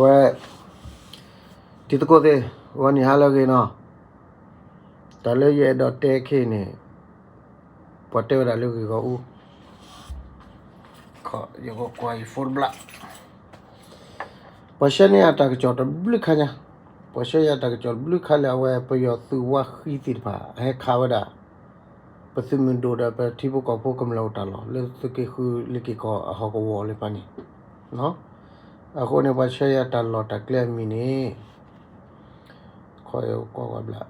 ဝဲ တံၤသကိးသ့ၣ် ဂီၤနံၤဟါလၢအဂ့ၤနီၤ, တၢ်လၢယအဲၣ်ဒိးတဲခဲအံၤန့ၣ် ပှၤတဲဝဲဒၣ်လၢဂ့ၢ်ဂီၢ်အူ ယကကွၢ်ယဖိတဘျီ, ပှၤဆှၢန့ၢ်အတၢ်ကစီၣ်တဘျုးခါညါ, ပှၤဆှၢယၤတၢ်ကစီၣ်တဘျုးခါလၢအဝဲ ပယီၤသုးဝါဃံသ့ၣ်တဖၣ် အဟဲခးဝဲဒၣ် ပသုးမုၢ်ဒိၣ်ဒီးပထံဖိကီၢ်ဖိကမျၢၢ်အိၣ်တၢ်လီၢ် လၢသုးက့ဃုလ့ၤက့ၤကီၢ်အဟီၣ်ကဝီၤလၢပှၤန့ၣ်, အဃိန့ၣ် ပှၤဆှၢယၤတၢ်လီၢ်တၢ်ကျဲအမံၤန့ၣ် ခီကွၢ်ကွၢ်ဘျါ,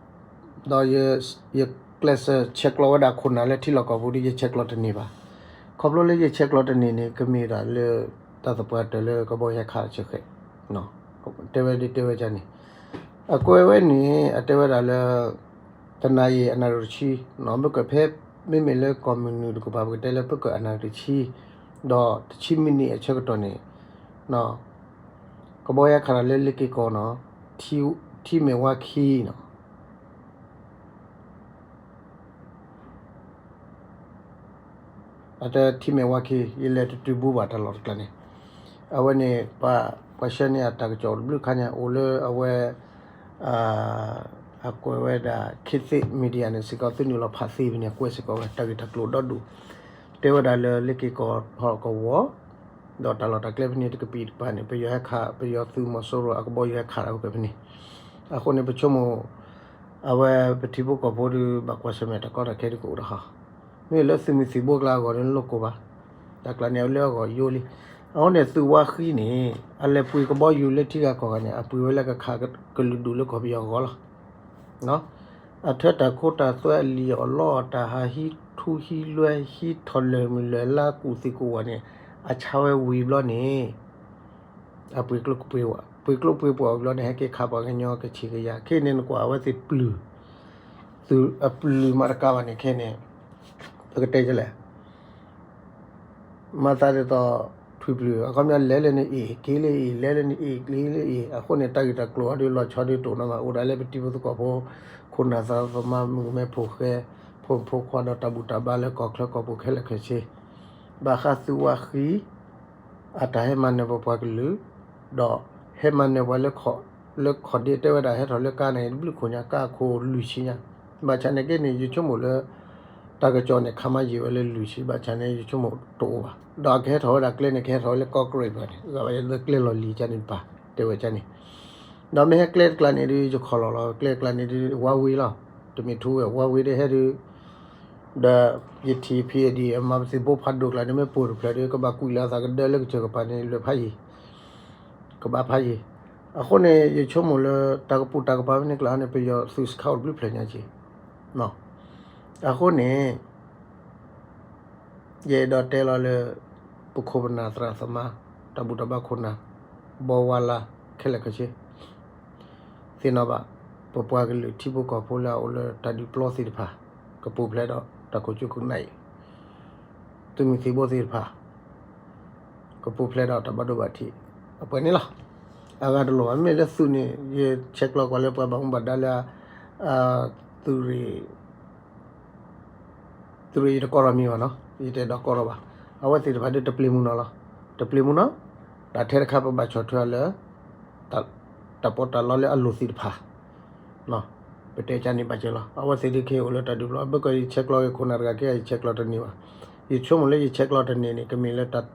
ဒီးယကျဲးစၢးဆဲးကျိးဝဲဒၣ်ခိၣ်နၢ်လၢထံလီၢ်ကီၢ်ပူၤဒီး ယဆဲးကျိးတန့ၢ်ဘၣ်. ခီဖျိလၢယဆဲးကျိးတန့ၢ်န့ၣ် ကမ့ၢ်ဒၣ်လၢ တၢ်သပှၢ်တၢၢ်လၢကဘီယူၤဟဲခးဆၢဃဲး, တဲဝဲဒ်တဲဝဲဒ်န့ၣ်, အကွဲးဝဲန့ၣ် အတဲဝဲဒၣ်လၢ တနၤအံၤအနၣ်ရံၣ်တဆံ, မ့ၢ်ကဖဲ မ့မ့ၢ်လၢကီၢ်မုၢ်နုာ်တကပၤ ပကတဲလၢပကအနၣ်ရံၣ်တဆံ, ဒီးတဆံမံးနံးအဆၢကတီၢ်န့ၣ် ကဘီယူၤဟဲခးတၢ်လၢလ့ၤက့ၤကီၢ်နီၤ, ထံမဲာ်ဝါခံနီၤ, အတထံမဲာ်ဝါခံ ယလဲၤတတုၤဘူးဘၣ်တၢ်လီၢ်တကျါန့ၣ်, အဝဲန့ၣ် ပှၤဆှၢန့ၢ်အတၢ်ကစီၣ်တဘျုးခါညါ အိၣ်လၢအဝဲ အကွဲးဝဲဒၣ် ခေတ်သစ် media န့ၣ်စ့ၢ်ကီး သုနုာ်လီၤဖးသ့ဖဲန့ၣ် အကွဲးစ့ၢ်ကီးဝဲ တၢ်ဂ့ၢ်တၢ်ကျိၤဒီဒူၣ်, တဲဝဲဒၣ်လၢလ့ၤက့ၤကီၢ်ဟီၣ်ကဝီၤ ဒီးတၢ်လီၢ်တၢ်ကျဲဖဲန့ၣ်တကပံာ်တပၤန့ၣ် ပယီၤဟဲခး ပယီၤသုးမီၤစိရိၤအကဘီယူၤဟဲခးတၢ်အိၣ်ဖဲဖဲန့ၣ်, အဃိန့ၣ် ပဆိကမိၣ် အဝဲပထံဖိကီၢ်ဖိဒီး ဘၣ်ကွၢ်ဆၢၣ်မဲာ်တၢ်ကီတၢ်ခဲဒ်ကအိၣ်ဒီးဟီ, မ့ၢ်လၢသုးမုၢ်သံၣ်ဘိကျါအဂီၢ်န့ၣ်လိၣ်ကိၢ်ဘၣ်, တၢ်ကျါန့ၣ် အလၢအဂီၢ်ယိလံ. အဃိန့ၣ် သုးဝါဃံန့ၣ် အလဲၤပှ့ၤကဘီယူၤလၢထံဂၤကီၢ်ဂၤန့ၣ် အပှ့ၤဝဲလၢကခးကလုာ်ဒူၣ်လၢကီၢ်ပယီၤအဂီၢ်လီၤ. အထၢတၢ်ခိတၢ်သွဲအလံာ်အီၣ်လီအီၣ်တၢ်ဟးဟံးထူဟံးလွဲဟံးထီၣ်လၢာ်မုၢ်လၢာ်လါကူၣ်သ့ၣ်ကူၣ်ဝီၤန့ၣ် အဆါဝဲဝံၤဘျီန့ၣ် အပှ့ၤကျိပှ့ၤဝဲ ပှ့ၤကျိပှ့ၤပှၤဝံၤဘျီန့ၣ် ဟဲက့ၤခးပှၤကညီကဆံးကယၤ ခဲအံၤန့ၣ်နကွၢ်အဝဲသ့ၣ်ပျုၢ် သုးအပျုၢ်မးတကးဘၣ်န့ၣ် ခဲအံၤန့ၣ် ပကတဲဒ်လဲၣ် မၤသးဒ်သိး ထွံၣ်ပျုၢ် အခီပညီလဲၤလၢန့ၣ်အ့ၣ် က့ၤလၢအ့ၣ် လဲၤလၢန့ၣ်အ့ၣ် က့ၤလၢအ့ၣ် အဃိန့ၣ် တၢ်ဂ့ၢ်တၢ်ကျိၤအီၤဒ်လီၤဆီဒ်တိၢ်နီၢ်မး အိၣ်ဒၣ်လၢပထံဖိသကိးဖိ ခိၣ်နၢ်သးသမါမုၣ်ကမဲဖိဃဲ ဖိမုၣ်ဖိခွါဒီးတၢ်ဘူၣ်တၢ်ဘါလၢကီၢ်ချၢကီၢ်ပူၤခဲလၢာ်ခဲဆ့ ဘၣ်ဃးသုးဝါဃံ အတၢ်ဟဲမၤနၢၤပပှၤကလုာ် ဒီးဟဲမၤနၢၤပှၤလၢ လၢခီၣ်ဒ့တဲဝဲဒၣ်ဟဲထီၣ်လၢကါန့ၣ် တဘျုးခိၣ်ညါကါအခိၣ်လွံၢ်ဆံညါ ဘၣ်ဆၣ်န့ၣ်က့န့ၣ် ယဆိကမိၣ်လၢ တၢ်ကစီၣ်န့ၣ် ခါမါယံာ်ဝဲလၢလွံၢ်ဆံ ဘၣ်ဆၣ်န့ၣ် ယဆိကမိၣ်တအိၣ်ဘၣ် ဒီးအကဟဲထီၣ်ဝဲဒၣ်ကျဲန့ၣ် ကဟဲထီၣ်ဝဲလၢကီၢ်ကရ့ၣ်ပှၤန့ၣ် ဂၤဘၣ်ယၤလၢကျဲလီၢ်လံၤကန့ၣ်တပၤ တဲဝဲကန့ၣ် ဒီးမ့ၢ်ဟဲကျဲတကျါန့ၣ်ဒ်ယခီၣ်လီၤလီၤ ကျဲတကျါန့ၣ်ဒ် one way လီၤ တမ့ၢ် two way one way ဒ်ဟဲဒ် ဒီးယထံၣ်ဖံးအဒံး အမၤပသံၣ်ဘိဖးဒိၣ်ကျါန့ၣ် မ့ၢ်ပိၢ်တဖျၢၣ်ဒီး ကဘၣ်ကွံာ်လၢအသးကဒၢလၢကစၢၢ်ကပၤန့ၣ် လၢဖးယံၤ ကဘၣ်ဖးယံၤ အဃိန့ၣ် ယဆိကမိၣ်လၢ တၢ်ကပူၤတၢ်ကပၤဖဲန့ၣ်ကျါန့ၣ် ပယီၤသုးစခါအိၣ်တဘျုးဖျၢၣ်ညါက့ၤ အဃိန့ၣ် ယအဲၣ်ဒိးတဲလီၤလၢ ပခိၣ်ပနၢ်သရၣ်သမါ တၢ်ဘူၣ်တၢ်ဘါခိၣ်နၢ် ဘီဝါလါ ခဲလၢာ်ခဲဆ့ သ့ၣ်နီၣ်ဘၣ် ပပှၤကလုာ်ထံဖိကီၢ်ဖိလၢအအိၣ်လၢတၢ်ဒုးပျီသ့ၣ်တဖၣ် ကပူၤဖျဲးဒီးတၢ်ခိၣ်ကၠူခိၣ်နၢ်အံၤ သုးမုၢ်သံၣ်ဘိသ့ၣ်တဖၣ် ကပူၤဖျဲးဒီးတၢ်ဘၣ်ဒိဘၣ်ထံး အပှဲၤန့ၣ်လီၤ. အဂၤတလိၣ်ဘၣ် မ့ၢ်လၢသုးန့ၣ် ယဆဲးကျိးကွၢ်လၢပှၤဘၣ်မူဘၣ်ဒါလၢ သုးရ့ၣ် သုးရ့ၣ်ယတကိးထီၣ်မံၤဘၣ်နီၤ ယတအဲၣ်ဒိးကိးထီၣ်ဘၣ်. အဝဲသ့ၣ်တဖၣ်ဒ်တပျ့ၤမူနီၤလီၤ. တပျ့ၤမူနီၤ တၢ်ထဲတခါပဘၣ်ဆီၣ်ထွဲအီၤလၢ တၢ်ပီးတၢ်လီလၢအလိၤသ့ၣ်တဖၣ် ပတဲကန့ၣ်ဘၣ်က့ၤလီၤ. အဝဲသ့ၣ်ဒ်ခဲအံၤအိၣ်လၢတၢ်ဒုးပျီ ဘၣ်ကီးယဆဲးကျိးက့ၤခိၣ်နၢ်တဂၤက့ ယဆဲးကျိးတန့ၢ်ဘၣ်. ယဆိကမိၣ်လၢယဆဲးကျိးတန့ၢ်န့ၣ် ကမ့ၢ်လၢတၢ်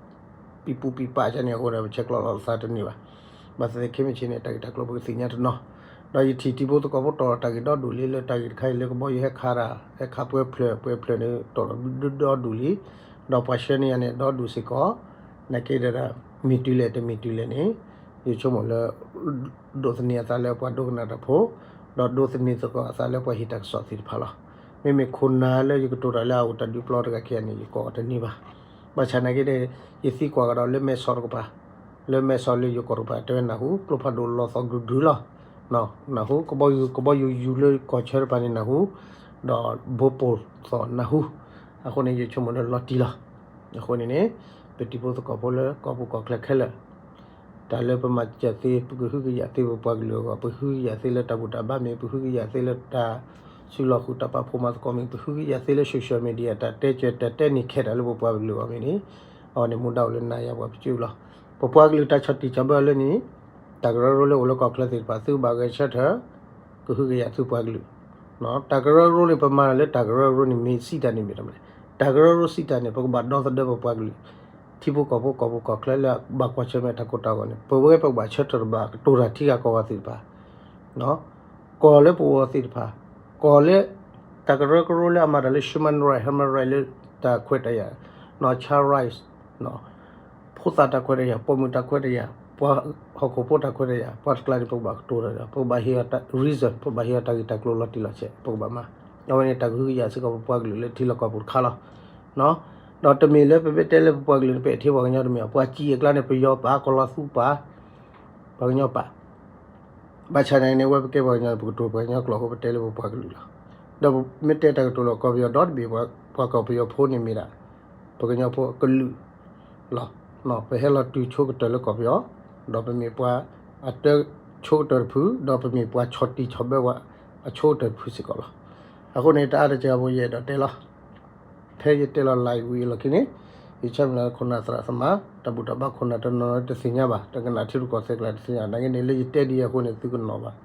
ပံပူၤပံပာ်ကန့ၣ်အဃိဒီး ပဆဲးကျိးလီၤသးတန့ၢ်ဘၣ်. ဘၣ်သ့ၣ်သ့ၣ်ခဲမုၢ်ဆ့ၣ်န့ၣ် တၢ်ဂ့ၢ်တၢ်ကျိၤပကသ့ၣ်ညါတနီၤ ဒီးယထံၣ်ထံဖိသကိးဖိတီၢ်လီၤတၢ်ဂ့ၢ်ဒီဒူၣ်လံ လၢတၢ်ဂ့ၢ်တခါအံၤလၢကဘီယူၤဟဲခးတၢ် ဟဲခးပှဲၤဖျၢၣ်ပှဲၤဖျၢၣ်န့ၣ် တီၢ်လီၤဒီဒူၣ်လံ. ဒီးပှၤဆှၢန့ၢ်ယၤန့ၣ် ဒီဒူၣ်စ့ၢ်ကီး နာ်က့ဒီး မ့ၢ်တုၤလဲၣ်တမ့ၢ်တုၤလဲၣ်န့ၣ် ယဆိကမိၣ်လၢ ဒိးသန့ၤအသးလၢပှၤဒိကနၣ်တၢ်ဖိ ဒီးဒိးသန့ၤသကိးအသးလၢပှၤဟ့ၣ်တၢ်ကစီၣ်သ့ၣ်တဖၣ်လီၤ. မ့မ့ၢ်ခိၣ်နၢ်လၢယကတိၤတၢ်လၢအအိၣ်တၢ်ဒုးပျီတဂၤခံဂၤန့ၣ် ယကိးအီၤတန့ၢ်ဘၣ်. ဘၣ်ဆၣ်နာ်က့ဒီး ယသံကွၢ်ကဒီးလၢမဲဆီးတကပၤ လၢမဲဆီးလၢယိၤကီၢ်တကပၤ တဲဝဲနၢ်ဟူ ကျိဖးဒိၣ်လီၤသီၣ်ကဒုၣ်ကဒုၣ်လီၤ. နၢ်ဟူ ကဘီယူၤ ကဘီယူၤယူၤလၢကီၢ်ဆၢတကပၤန့ၣ်နၢ်ဟူ ဒီးဘိပိၢ်သီၣ်နၢ်ဟူ. အဃိန့ၣ် ယဆိကမိၣ်လၢလီၤတံၢ်လီၤ. အဃိန့ၣ်န့ၣ် ပတံၤဖိသကိးဖိလၢကီၢ်ပူၤကီၢ်ချၢခဲလၢာ် တၢ်လၢပမၤစၢၤသ့ ပကဟုကယာ်သ့ပပှၤကလုာ်အဂီၢ် ပဟုကယာ်သ့လၢတၢ်ဘူၣ်တၢ်ဘါမ့ၢ် ပဟုကယာ်သ့လၢတၢ်စုလီၢ်ဃုာ်တၢ်ပာ်ဖှိၣ်မၤသကိးမ့ၢ် ပဟုကယာ်သ့လၢ social media တၢ်တဲစၢၤတၢ်တဲနံၤခဲတၢ်လၢပပှၤကလုာ်အဂီၢ်မ့ၢ်န့ၣ် အဝဲန့ၣ်မူဒါအိၣ်လၢနၤယၤပှၤပစုလီၤ. ပပှၤကလုာ်တၢ်ဆီၣ်တံၢ်ဆီၣ်ဘၢအီၤလၢန့ၣ် တၢ်ကရၢကရိလၢအိၣ်လၢကီၢ်ချၢသ့ၣ်တဖၣ် သုကဘၣ်ဂဲၤဆၢထၢၣ် ကဟုကယာ်သုပှၤကလုာ်. တၢ်ကရၢကရိန့ၣ် ပမၤတၢ်လၢတၢ်ကရၢကရိန့ၣ် မ့ၢ်စံးတၢ်န့ၣ်မ့ၢ်တမံၤ, တၢ်ကရၢကရိစံးတၢ်န့ၣ် ပကဘၣ်ဒီသဒၢပပှၤကလုာ်, ထံဖိကီၢ်ဖိ ကီၢ်ပူၤကီၢ်ချၢလၢဘၣ်ကွၢ်ဆၢၣ်မဲာ်တၢ်ကိၢ်တၢ်ဂီၤန့ၣ် ပဝဲပကဘၣ်ဆၢထၢၣ်တဘၣ်ကတိၤတၢ်ထံဂၤကီၢ်ဂၤသ့ၣ်တဖၣ် ကီၢ်လၢပဂီၢ်သ့ၣ်တဖၣ်, ကီၢ်လၢ တၢ်ကရၢကရိလၢအမၤတၢ်လၢ human right, human right လၢတၢ်ခွဲးတၢ်ယာ်, child rights, ဖိသၣ်တၢ်ခွဲးတၢ်ယာ်, ပိာ်မုၣ်တၢ်ခွဲးတၢ်ယာ်, ပှၤဟီၣ်ခိၣ်ဖိတၢ်ခွဲးတၢ်ယာ်, ပှၤတကျါန့ၣ် ပကဘၣ်ကတိၤတၢ်ဒီး ပကဘၣ်ဟ့ၣ်အီၤတၢ် reason, ပကဘၣ်ဟ့ၣ်အီၤတၢ်ဂ့ၢ်တၢ်ကျိၤလီၤတံၢ်လီၤဆဲး, ပကဘၣ်မၤ, အဝဲန့ၣ်တၢ်ကဟုကယာ်စ့ၢ်ကီးပပှၤကလုာ်လၢထံလီၢ်ကီၢ်ပူၤတခါလီၤ. ဒီးတမ့ၢ်လၢပမ့ၢ်တဲလၢပပှၤကလုာ်န့ၣ် ပအဲၣ်ထံပှၤကညီတမ့ၢ်ဘၣ်, ပှၤစံးအကျါန့ၣ် ပယီၤပာ်, ကီၤလီၤသူပာ်, ပှၤကညီပာ် ဘၣ်ဆၣ်န့ၣ်န့ၣ် အဝဲပကဲပှၤကညီန့ၣ် ပကတိၤပှၤကညီကျိာ်အဃိ ပတဲလၢပပှၤကလုာ်လီၤ. ဒီးမ့ၢ်တဲတၢ်ကတိၤလၢကီၢ်ပယီၤဒီတဘ့ၣ် ပှၤကီၢ်ပယီၤဖိန့ၣ်မ့ၢ်ဒၣ် ပကညီဖိအကလုာ်လီၤ. ပဟဲလီၤတုၤဆိကတၢၢ်လၢကီၢ်ပယီၤ, ဒီးပမ့ၢ်ပှၤအတၢ်ဆိကတၢၢ်တဖု, ဒီးပမ့ၢ်ပှၤဆီၣ်တံၢ်ဆီၣ်ဘၢပှၤအဆိကတၢၢ်တဖုစ့ၢ်ကီးလီၤ. အဃိန့ၣ် တအါတစှၤဖိယအဲၣ်ဒိးတဲလီၤ ဖဲယတဲလီၤ live ဝံၤအလီၢ်ခံန့ၣ်, ယဆၢမုၢ်လၢ်ခိၣ်နၢ်သရၣ်သမါ, တၢ်ဘူၣ်တၢ်ဘါခိၣ်နၢ်တနီၤတသ့ၣ်ညါဘၣ်, တကနၣ်ထံရူၢ်ကီၢ်သဲးကျါတသ့ၣ်ညါ, နာ်က့န့ၣ် လၢယတဲဒ်အံၤအဃိန့ၣ် သုကနီၣ်ဘၣ်,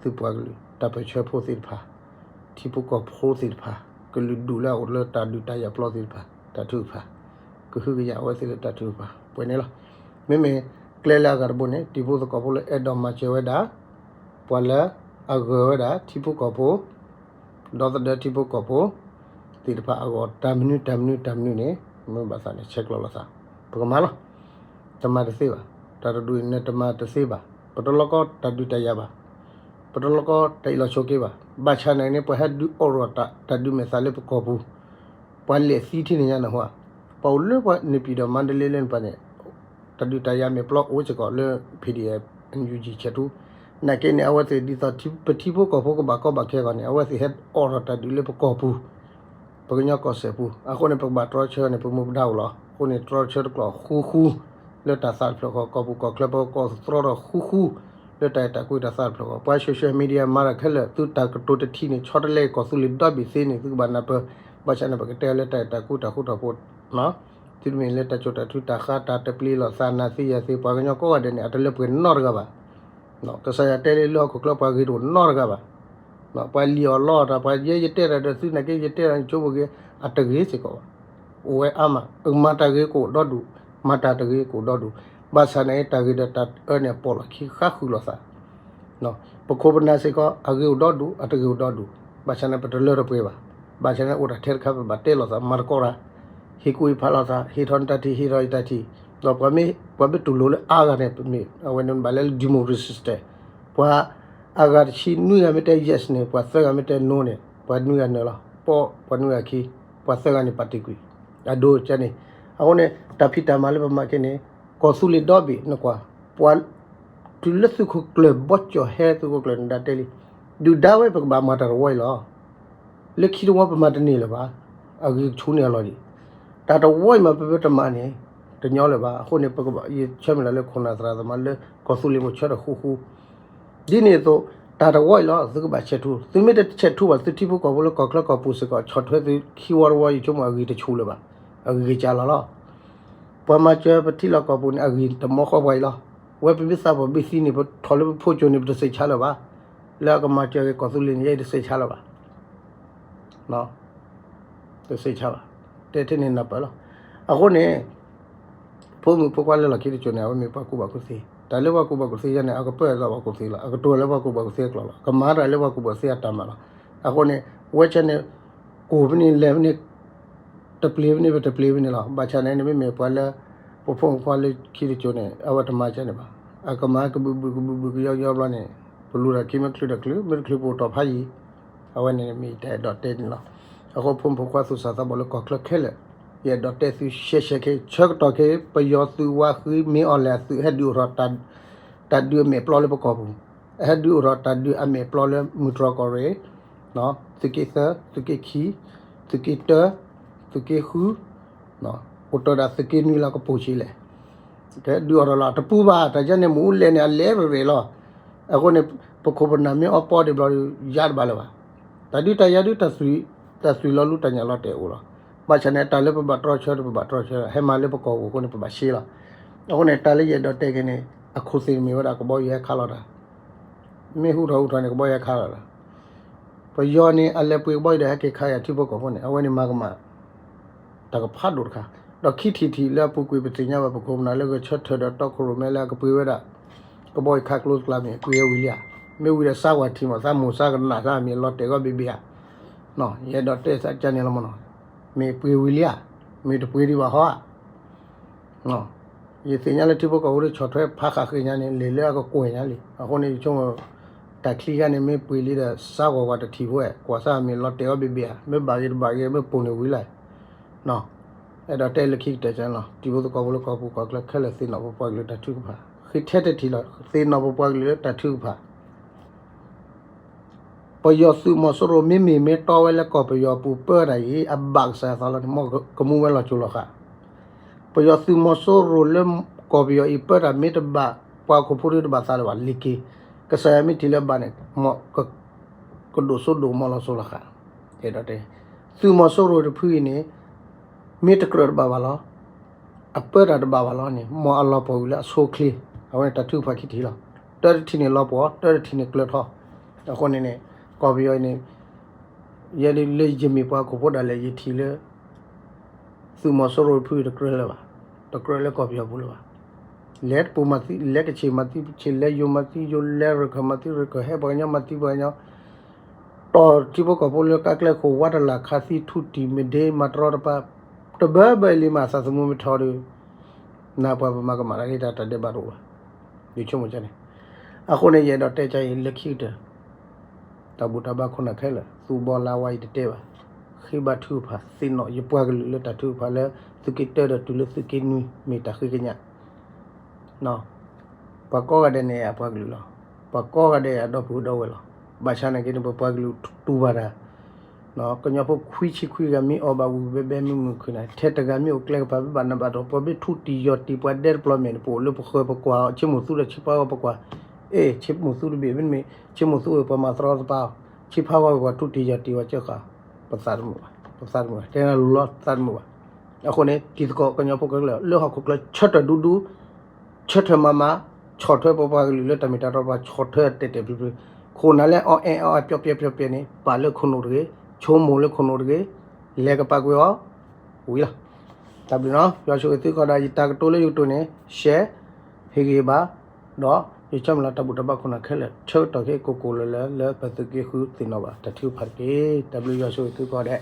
သုပှၤကလုာ်, တၢ်ပၢၢ်ဆၢဖိသ့ၣ်တဖၣ်, ထံဖိကီၢ်ဖိသ့ၣ်တဖၣ်, ကလုာ်ဒူၣ်လၢအအိၣ်လၢတၢ်ဒုးတၢ်ယၤပျီသ့ၣ်တဖၣ်, တၢ်ထုကဖၣ်, ကဟုကယာ်အဝဲသ့ၣ်လၢတၢ်ထုကဖၣ်, ပှဲၤန့ၣ်လီၤ. မ့မ့ၢ်ကျဲလၢအဂၤတဘိန့ၣ် တံၤဖိသကိးဖိလၢအဲၣ်ဒိးမၤစၢၤဝဲဒၣ်, ပှၤလၢအဂၢၤဝဲဒၣ် ထံဖိကီၢ်ဖိ ဒီသဒၢထံဖိကီၢ်ဖိသ့ၣ်တဖၣ်အဂီၢ် တၢ်မနုၤတၢ်မနုၤတၢ်မနုၤန့ၣ် မ့ၢ်ဘၣ်သးန့ၣ် ဆဲးကျိးလိာ်သး, ပကမၤလီၤ. တမၤတသ့ဘၣ်. တၢ်တဒူၣ်အံၤန့ၣ် တမၤတသ့ဘၣ်. ပတလိၣ်ကီတၢ်ဒုးတၢ်ယၤဘၣ်. ပတလိၣ်ကီတၢ်အ့ၣ်လိာ်ဆိးက့ဘၣ်. ဘၣ်ဆၣ်န့ၣ်န့ၣ် ပှၤဟဲဒုးအိၣ်ထီၣ်တၢ်ဒုးမဲာ်သးလၢပကီၢ်ပူၤ ပှၤလဲၤသံထံၣ်န့ၣ်ညါန့ၣ်ဟါ, ပှၤအိၣ်လၢပှၤန့ၣ်ပၠံၣ်ဒီးမါဒလ့လၢန့ၣ်ပှၤန့ၣ် တၢ်ဒုးတၢ်ယၤမဲာ်ပျီအိၣ်စ့ၢ်ကီးလၢ PDF, NUG ဆဲးထူ, နာ်က့န့ၣ် အဝဲသ့ၣ်ဒ်သိးပထံဖိကီၢ်ဖိကဘၣ်ကီဘၣ်ခဲအဂီၢ်န့ၣ် အဝဲသ့ၣ်ဟဲအိးထီၣ်တၢ်ဒုးလၢပကီၢ်ပူၤ, ပကညီကီၢ်စဲၣ်ပူၤ, အဃိန့ၣ် ပကဘၣ်တြီဆၢန့ၣ် ပမူပဒါအိၣ်လီၤ. အဃိန့ၣ် တြီဆၢတကျိာ်ဃူဃူ လၢတၢ်သးတဖျၢၣ်ဃီ, ကီၢ်ပူၤကီၢ်ချၢပကီၢ်သတြီထီၣ်ဃူဃူ လၢတၢ်အဲၣ်တၢ်ကွံတၢ်သးတဖျၢၣ်ဃီ, ပှၤ social media မၤတၢ်ခဲလၢာ် သုတၢ်ကတိၤတထံၣ်န့ၣ် ဆီတလဲကီၢ်သူလ့ၤဒီဘ့ၣ်သ့န့ၣ် သုကဘၣ်နၢ်ပၢၢ်, ဘၣ်ဆၣ်န့ၣ် ပကတဲအီၤလၢတၢ်အဲၣ်တၢ်ကွံတၢ်ဃူတၢ်ဖိး သုတမ့ၢ်လၢတၢ်ကၠိၣ်တၢ်ထုတၢ်ဃါတၢ်တပျ့ၤလိာ်သးနၤသ့ယၤသ့ ပှၤကညီကိးဂၤဒဲးန့ၣ် အတလၢပှဲၤနီတဂၤဘၣ်. ကစၢ်ယွၤတဲလၢလၢဟီၣ်ခိၣ်ချၢပှၤဂ့ၤတအိၣ်နီတဂၤဘၣ်. ပှၤလံၣ်အီၣ်လီအီၣ်တၢ် ပှၤယဲယတဲတၢ်ဒီးသုနာ်က့ ယတဲတၢ်န့ၣ်ကၠိဖိဂ့ၤ အတဂ့ၤစ့ၢ်ကီးဘၣ်. အိၣ်ဝဲအါမး မၤတၢ်ဂ့ၤကအိၣ်ဒီဒူၣ်, မၤတၢ်တဂ့ၤကအိၣ်ဒီဒူၣ်, ဘၣ်ဆၣ်န့ၣ် တၢ်ဂ့ၤဒီးတၢ်အၢန့ၣ် အပိာ်လီၢ်ခံဃါဃုာ်လိာ်သး ပခိၣ်ပနၢ်စ့ၢ်ကီး အဂ့ၤအိၣ်ဒီဒူၣ် အတဂ့ၤအိၣ်ဒီဒူၣ်, ဘၣ်ဆၣ်န့ၣ် ပတလၢတပှဲၤဘၣ်. ဘၣ်ဆၣ်န့ၣ် အိၣ်တၢ်ထဲတခါ ပဘၣ်တဲလိာ်သး မၤသကိးတၢ်, ဟ့ၣ်ကူၣ်ဟ့ၣ်ဖးလိာ်သး, ဟ့ၣ်ထီၣ်နတၢ်ထံၣ် ဟ့ၣ်ထီၣ်ယတၢ်ထံၣ်, ဒီးပှၤမ့ၢ်တူၢ်လိာ်လၢအါဂၤန့ၣ် ပမ့ၢ် အဝဲန့ၣ်ဘၣ်လဲၣ်လၢ democracy system, ပှၤအဂၤတဆံနွံဂၤမ့ၢ်တဲ yes န့ၣ် ပှၤသၢဂၤမ့ၢ်တဲ no န့ၣ် ပှၤနွံဂၤနၢၤလီၤ. ပှၤနွံဂၤခံ, ပှၤသၢဂၤန့ၣ် ပာ်တ့ၢ်ကွံာ် အဒိကန့ၣ်. အဃိန့ၣ် တၢ်ဖံးတၢ်မၤလၢပမၤက့ၤန့ၣ် ကီၢ်သူလ့ၤဒီဘ့ၣ် နကွၢ်, ပှၤတုၤလၢသုးခိၣ်ကျၢၢ်ဘီကၠီၣ်ဟဲ သုးခိၣ်ကျၢၢ်နဒါတဲလံ, ဒုၣ်ဒါဝဲ ပကဘၣ်မၤတၢ်တဝီအံၤလီၤ. လၢခံတဝီပမၤတန့ၢ်လၢၤဘၣ်. အဂ့ၤကဆူန့ၢ်အလီၢ်ဒံး, တၢ်တဝီအံၤမး ပမ့ၢ်တမၤန့ၣ် တညီလၢၤဘၣ်. အဃိန့ၣ် ပကဘၣ် ယဆၢမုၢ်လၢ်လၢခိၣ်နၢ်သရၣ်သမါလၢ ကီၢ်သူလ့ၤပဆၢထၢၣ်ဃူဃူ ဒ်န့ၣ်အသိး တၢ်တဝီအံၤလီၤ သုကဘၣ်ဆဲးထူ, သုမ့ၢ်တဆဲးထူဘၣ် သုထံဖိကီၢ်ဖိလၢကီၢ်ချၢကီၢ်ပူၤစ့ၢ်ကီး ဆီၣ်ထွဲသုခံဝီတဝီ ယဆိကမိၣ်အဂ့ၤတဆူၣ်လၢၤဘၣ်, အဂ့ၤကစၢ်လီၤလီၤ. ပှၤမၤစၢၤပထံလီၢ်ကီၢ်ပူၤန့ၣ် အဂ့ၤတမီဃီပှၤအံၤလီၤ. ဝဲပမ့ၢ်သးပှၢ်ဘ့ၣ်သံန့ၣ် ပထီၣ်လၢပဖိကၠိန့ၣ် ပတစံးဆါလၢၤဘၣ်. လၢအကမၤစၢၤက့ၤကီၢ်သူလ့ၤန့ၣ် ယဲအံၤတစံးဆါလၢၤဘၣ်. တစံးဆါဘၣ်, တဲထဲန့ၣ်နၢ်ပၢၢ်လီၤ. အဃိန့ၣ် ဖိမုၣ်ဖိခွါလၢလီၢ်ခံတကၠိန့ၣ် အဝဲမ့ၢ်ပှၤကူၣ်ဘၣ်ကူၣ်သ့, တၢ်လၢပှၤကူၣ်ဘၣ်ကူၣ်သ့ယဲန့ၣ် အကပၢၢ်အသးပှၤကူၣ်သ့လီၤ, အကတိၤလၢပှၤကူၣ်ဘၣ်ကူၣ်သ့အကျိာ်လီၤ, ကမၤတၢ်လၢပှၤကူၣ်ဘၣ်ကူၣ်သ့အတၢ်မၤလီၤ. အဃိန့ၣ် ဝဲဆဲန့ၣ် ကိၢ်ဖဲန့ၣ်လဲၤဖဲန့ၣ် တပျ့ၤဖဲန့ၣ် ပတပျ့ၤဖဲန့ၣ်လီၤ. ဘၣ်ဆၣ်န့ၣ် မ့မ့ၢ်ပှၤလၢ ပဖိမုၣ်ဖိခွါလၢခံတကၠိန့ၣ် အဝဲတမၤကဲန့ၣ်ဘၣ်. အကမၤကဘုးဘုးကဘုးဘုးကယီကယီဘျီန့ၣ် ပလူၤတၢ်ခံမ့ၢ်ချုးတၢ်ချုး မ့ၢ်တချုးပအိၣ်တီၢ်ဖးယံၤ, အဝဲန့ၣ်မ့ၢ်တၢ်အဲၣ်ဒိးတဲန့ၣ်လီၤ. အဃိဖိမုၣ်ဖိခွါသူၣ်စၢ်သးဘီၣ်လၢကီၢ်ချၢခဲလၢာ် ယအဲၣ်ဒိးတဲသုရှဲရှဲခဲ ဆၢကတီၢ်ခဲ ပယီၤသုးဝါဃံမ့ၢ်အီၤလဲၣ် အသုးဟဲဒုးအိၣ်ထီၣ် တၢ်ဒုးအမဲာ်ပျီလၢပကီၢ်ပူၤ, အဟဲဒုးအိၣ်ထီၣ်တၢ်ဒုးအမဲာ်ပျီလၢမုၢ်တြီၢ်ကီၢ်ရ့ၣ်, သုးက့သၢ, သုးက့ခံ, သုးက့တၢ, သုးက့ဃု, အိၣ်တ့ၢ်ဒၣ်သုးက့နွံလၢကပိာ်ဆံးလဲၣ် ဒုးအိၣ်ထီၣ်လီၤ တပူၤဘၣ် တၢ်ယဲန့ၣ် မ့ၣ်အူလဲၣ်န့ၣ် အလဲၤရ့ၣ်ရ့ၣ်လီၤ. အဃိန့ၣ် ပခိၣ်ပနၢ်မ့ၢ်အီပီဒံးဘျီဒီး ယါတဘၣ်လၢၤဘၣ်. တၢ်ဒုးတၢ်ယါဒုး တၢ်သွံၣ်လီၤလူၤတၢ်ညၣ်လီၤတဲာ်အိၣ်လီၤ. ဘၣ်ဆၣ်န့ၣ် တၢ်လၢပဘၣ်တြီဆၢဒီး ပဘၣ်တြီဆၢ ဟဲမၤလၢပကီၢ်ပူၤအဃိန့ၣ် ပဘၣ်ရှဲလီၤ. အဃိန့ၣ် တၢ်လၢယအဲၣ်ဒိးတဲခဲန့ၣ် အခိၣ်သ့ၣ်မ့ၢ်ဝဲဒၣ်ကဘီယူၤဟဲခးလီၤတၢ်, မ့ၢ်ဟူထီၣ်ဟူထီၣ်န့ၣ် ကဘီယူၤဟဲခးလီၤတၢ်, ပယီၤန့ၣ် အလဲၤပှ့ၤကဘီယူၤဒီးဟဲက့ၤခးက့ၤထံဖိကီၢ်ဖိန့ၣ် အဝဲန့ၣ်မၤကမၣ် တၢ်ကဖးဒိၣ်တခါ, ဒီးခံထံၣ်တထံၣ်လၢအပူၤကွံာ် ပသ့ၣ်ညါဘၣ် ပခိၣ်ပနၢ်လၢဂဲၤဆၢထၢၣ်ဒီးတီခိၣ်ရိၣ်မဲလၢအကပှ့ၤဝဲဒၣ် ကဘီယူၤခးကျိတကျါမ့ၢ် ပှ့ၤဝံၤလံဧါ, မ့ၢ်ဝံၤဒီးစါကွၢ်ထံမး သးမိၢ်စါကနၣ်စါမ့ၢ်လီၤတဲာ်ဂီၢ်ဘ့ၣ်ဘ့ၣ်ဧါ, ယအဲၣ်ဒိးတဲသးကန့ၣ်လီၤမနီၤ, မ့ၢ်ပှ့ၤဝံၤလံဧါ, မ့ၢ်တပှ့ၤဒံးဘၣ်ဟီဧါ ယသ့ၣ်ညါလၢထံဖိကီၢ်ဖိဒီးဆီၣ်ထွဲဖးဃာ်ဃ့ညါန့ၣ် လဲၤလၢအကကွဲၢ်ညါလံ. အဃိန့ၣ် ယဆိကမိၣ် တၢ်ချံခါန့ၣ် မ့ၢ်ပှ့ၤလံဒီး စါကွၢ်ကွၢ်တထံၣ်ဖိဝဲ ကွၢ်စၢ်မ့ၢ်လီၤတဲာ်အီၤဘ့ၣ်ဘ့ၣ်ဧါ, မ့ၢ်ဘၣ်ဂ့ၤတဘၣ်ဂ့ၤ မ့ၢ်ပိာ်န့ၢ်ဝံၤလၢ်, အဲၣ်ဒိးတဲလၢခံကတၢၢ်န့ၣ်လီၤ. တံၤဖိသကိးဖိလၢကီၢ်ပူၤကီၢ်ချၢခဲလၢာ် သ့ၣ်နီၣ်ပပှၤကလုာ်တၢ်ထုကဖၣ်, ဃ့ထဲတထံၣ်လီၤ, သ့ၣ်နီၣ်ပပှၤကလုာ်လၢတၢ်ထုကဖၣ် ပယီၤသုးမီၤစိရိၤ မ့မ့ၢ်မ့ၢ်တီဝဲလၢကီၢ်ပယီၤပူၤပၢတၢ်အံၤ အဘၣ်ကစၢ်ယွၤသးလီၤန့ၣ် မ်ကမူဝဲလီၤစိၤလီၤဃာ်. ပယီၤသုးမီၤစိရိၤလၢကီၢ်ပယီၤအံၤ ပၢတၢ်မ့ၢ်တဘၣ် ပှၤဟီၣ်ခိၣ်ဖိဒုတဘၣ်သးလၢၤဘၣ် လ့ၤက့ၤ, ကစၢ်ယွၤမ့ၢ်ထံၣ်လၢအဘၣ်န့ၣ် မ်ကဒိၣ်စိဒိၣ်ကမီၤလီၤစိၤလီၤဃာ်. အဲၣ်ဒိးတဲ သုးမီၤစိရိၤတဖုအံၤန့ၣ် မ့ၢ်တကြၢးတဘၣ်ဘၣ်လီၤ အပၢတၢ်တဘၣ်ဘၣ်လီၤန့ၣ် မ်အလီၤပှီၢ်ဝံၤလၢအဆိအချ့, အဝဲန့ၣ်တၢ်ထုကဖၣ်ခံထံၣ်လီၤ. တၢတထံၣ်န့ၣ်လီၤပှီၢ်, တၢတထံၣ်န့ၣ်ကျၢၤထီၣ်. အဃိန့ၣ်န့ၣ် ကီၢ်ပယီၤအံၤန့ၣ် ယဲဒၣ်လၢယမ့ၢ်ပှၤဟီၣ်ခိၣ်ဖိဒၣ်လဲာ် ယထံၣ်လၢ သုးမီၤစိရိၤတဖုတကြၢးလၢၤဘၣ်, တကြၢးလၢကီၢ်ပယီၤပူၤလၢၤဘၣ်. လဲၤတပူၤမၤသံ, လဲၤကဆ့ၣ်မၤသံကဆ့ၣ်, လဲၤယိၤမၤသံယိၤ, လဲၤရခၢၣ်မၤသံရခၢၣ်, ဟဲပှၤကညီမၤသံပှၤကညီ တီၢ်ထံဖိကီၢ်ဖိလၢကါကျဲခိၣ် ဝါတလၢ်ခးသံ ထူတံၢ်မ့ၢ်ဒ့မၤတရီတပါ, တဘၢဘၢအံၤလံမး သးသမူမ့ၢ်ထီဒီး နပှၤပမၤကမၣ်တၢ်ဂ့ၢ်တၢ်တၢ်ဒဲးဘးတအိၣ်ဘၣ်. ယဆိကမိၣ်န့ၣ်. အဃိန့ၣ် ယအဲၣ်ဒိးတဲကါအံၤလၢခံကတၢၢ် တၢ်ဘူၣ်တၢ်ဘါခိၣ်နၢ်ခဲလၢာ် သူၣ်ဘီလါဝါအံၤတတဲဘၣ်. ဃ့ဘါထုကဖၣ် သ့ၣ်နီၣ်ယပှၤကလုာ်လၢတၢ်ထုကဖၣ်လၢ သုးက့တၢဒီးတုၤလၢသုးက့နွံ မ့ၢ်တၢ်ဃ့ကညး ပှၤကိးဂၤဒဲးန့ၣ်အပှၤကလုာ်လီၤ. ပှၤကိးဂၤဒဲးအဒီပုၢ်ဒီဝဲၢ်လီၤ. ဘၣ်ဆၣ်နာ်က့န့ၣ် ပပှၤကလုာ်တူၢ်ဘၣ်တၢ် ကညီဖိခွံဆံခွံဂၤ မ့ၢ်အီၣ်ဘၣ်ဝံၣ်ဘဲဘဲ မ့ၢ်မုၢ်ခုၣ်နၤ ထဲတဂၤမ့ၢ်အိၣ်ကျဲကပၤ ဘၣ်နးဘၣ်တီၢ် ပှၤမ့ၢ်ထူတံၢ်ယီၢ်တံၢ် ပှၤဒဲတပျီမဲာ်န့ၣ် ပအိၣ်လၢပဃၢၤပကွၢ်အီၤ ဆ့မိၣ်သူဒီးဆ့ဖါဂီၢ်ပကွၢ်. အ့ၣ် ဆ့မိၣ်သူတဘ့ၣ် မ့တမ့ၢ် ဆ့မိၣ်သူအံၤ ပှၤမၤတရီတပါအီၤ ဆ့ဖါဂီၢ်ပှၤထူတံၢ်ယီၢ်တံၢ်ဝဲကဲဃာ် ပသးတမုာ်ဘၣ်, ပသးတမုာ်ဘၣ်, တဲနၤလီၤသးတမုာ်ဘၣ်. အဃိန့ၣ် တံၤသကိးကညီဖိခဲလၢာ် လၢဟီၣ်ခိၣ်ချၢ ဆၢထၢၣ်ဒူဒူ ဆၢထၢၣ်မၤမၤ, ဆီၣ်ထွဲပပှၤကလုာ်လၢတၢ်မ့ၢ်တၢ်တီပှၤ ဆီၣ်ထွဲတဲာ်တဲာ်ဖျုးဖျုး, ခိၣ်နၢ်လၢအီၣ်အဲၣ်အီၣ်အပျီပျဲပျီပျဲန့ၣ် ပာ်လၢခိၣ်နူာ်တဂ့ၤ, ဆိကမိၣ်လၢခိၣ်နူာ်တဂ့ၤ, လဲၤကပာ်ကွံာ်အီၤ ဝံၤလီၤ. တၢ်ဘျုးနီၤ ယွၤဆိၣ်ဂ့ၤသုကိးဂၤဒဲး ယတၢ်ကတိၤလၢယကတိၤန့ၣ် share ဟ့ၣ်ဂံၢ်ဘါ ဒီးယဆၢမုၢ်လၢ်တၢ်ဘူၣ်တၢ်ဘါခိၣ်နၢ်ခဲလၢာ် ဆၢကတီၢ်ခဲအံၤကိၢ်ကိၢ်လၢၤလၢၤ လၢပသုးက့ဃုသ့ၣ်နီၣ်ဘၣ်တၢ်ထုကဖၣ်တက့ၢ်. တၢ်ဘျုးယွၤဆိၣ်ဂ့ၤသုကိးဂၤဒဲး